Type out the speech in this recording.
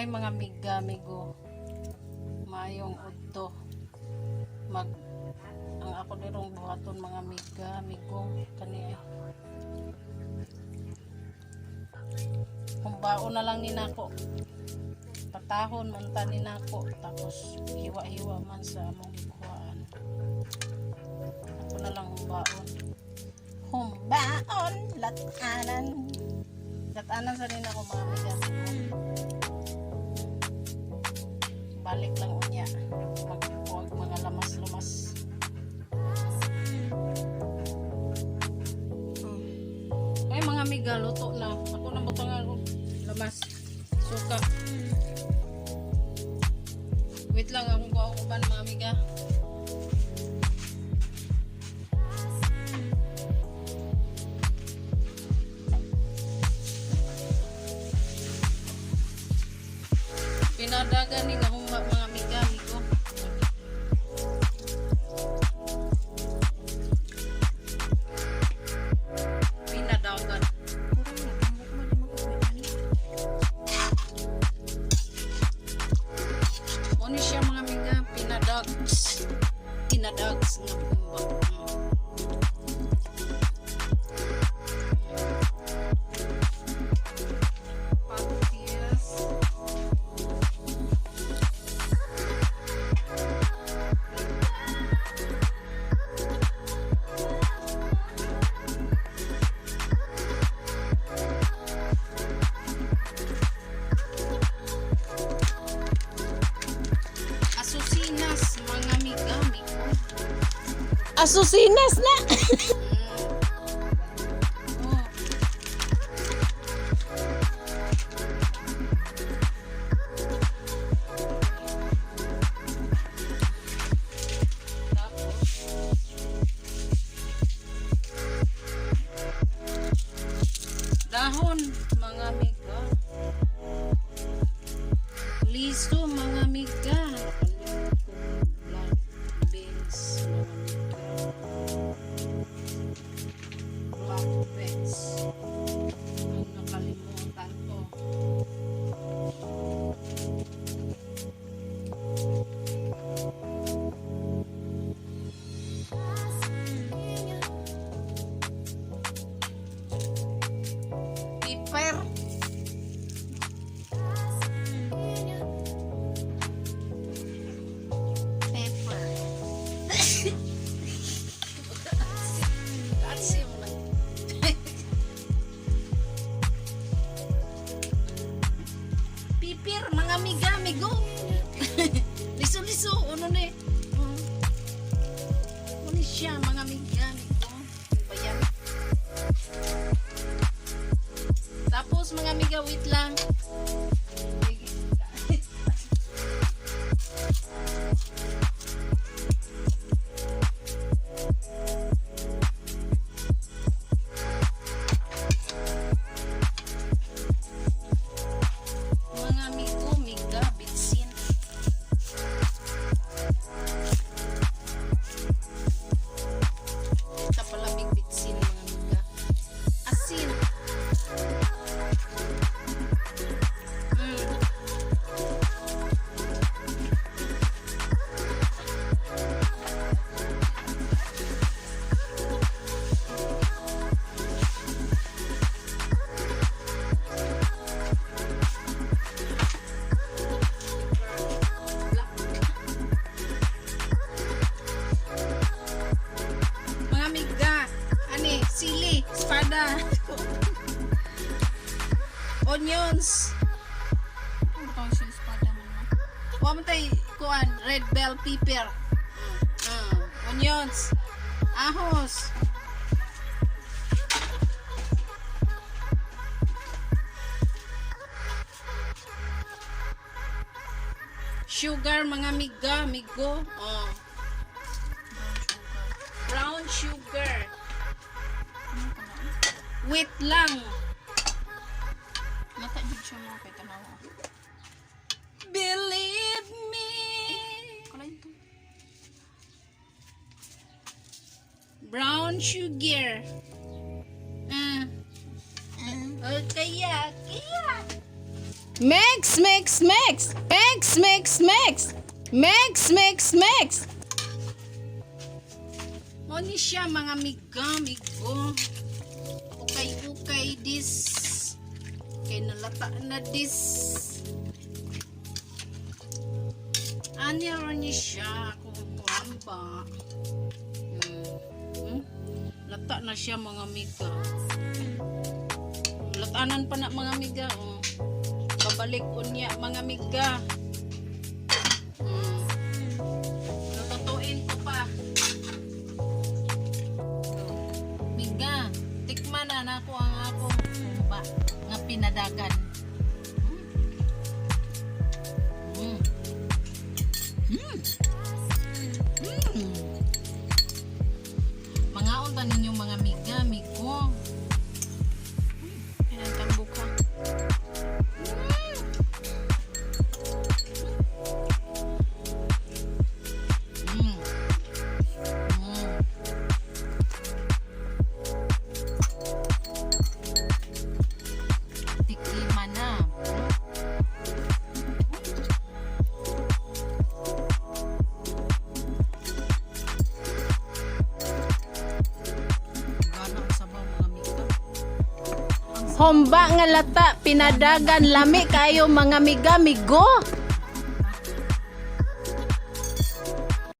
Mga amiga, amigo. Maayong udto. Mag ang ako dirong buhaton, mga amiga, amigo, kani ay. Humbaon na lang ni nako. Patahon man ta ni nako, tapos hiwa-hiwa man sa among gikuhaan. Ako na lang humbaon. Humbaon, latanan. Latanan sa rin ako, mga amiga, amigo. Balik lang unya. Magkuwag mga lamas-lumas. Ay, mga amiga, luto na. Ako na butangan og lamas. Suka. Wait lang, akong kuha og uban, mga amiga. Pinadagan ni nga humba, mga amiga, amigo. Pinadagan. Ano siya, mga amiga, pinadags. Pinadags nga humba. Patis. Asusinas, mga amiga, amigo. Asusinas na! Oh. Tapos, dahon, mga amiga. Liso, mga amiga. Black beans, mga amiga. Black beans. Ang nakalimutan ko. Pepper. Pepper. Kasim man. Pipir, mga amiga, amigo. Liso-liso, ano ni? Ano siya, mga amiga, amigo. Ano ba yan? Tapos, mga amiga, wait lang. Mga amigo, miga, bitsin. Ita palamig bitsin, mga amiga. Asin. Black. Mga amiga, ani, sili, espada. Onions. Ano tawag siya, espada man na? Wa man tay kuan, red bell pepper. Onions. Ahos. Sugar, mga amiga, amigo. Oh. Brown sugar. Brown sugar. Ano ka na? Wait lang. Lata jud siya, mga kay tanawa. Believe me. Kalain to. Brown sugar. Ah. Oh, kaya, kaya. Mix, mix, mix. Mix, mix, mix. Mix, mix, mix. Mo ni siya, mga miga, migo. Ukay-ukay this. Kay nalata na this. Ani ra ni siya kung kuan ba. Lata na siya, mga miga. Latanan pa na, mga miga. Oh. Babalik unya, mga miga. Lulutuin ko pa. Miga, tikman na nako ang akong humba nga pinadagan. Mangaon ta ninyo, mga miga, migo. Ayan, tambok ha. Tikiman na. Gana ang sabaw, mga miga. Humba nga lata, pinadagan, lami kayo, mga miga, migo.